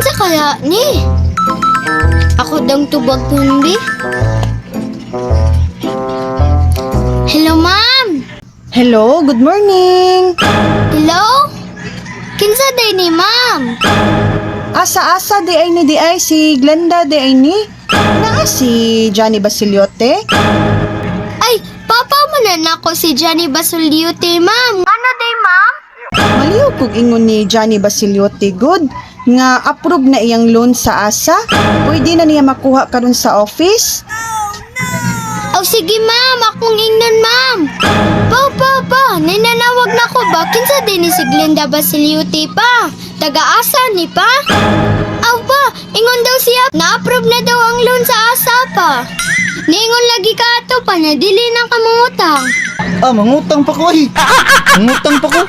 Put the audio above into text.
Kinsa kaya ni? Ako dang tubag kundi. Hello, ma'am. Hello, good morning. Hello? Kinsa day ni, ma'am? Asa-asa di ay ni di ay si Glenda di ay ni. Naa si Johnny Basiliote. Ay, papa mo na nako si Johnny Basuliute, ma'am. Ano day, ma'am? Maliw kog ingon ni Johnny Basiliote good nga approve na iyang loan sa ASA. Pwede na niya makuha karon sa office. Aw, sige, ma'am, akong ingnon, ma'am. Pa, pa, pa, ninanawag na ko ba? Kinsa din ni si Glenda Basiliute pa? Taga-asa ni pa? Aw pa, ingon daw siya, na-approve na daw ang loan sa ASA pa. Niingon lagi ka ato pa na dili na kamungutang. Ah, mangutang pa ko ay. Mangutang pa ko.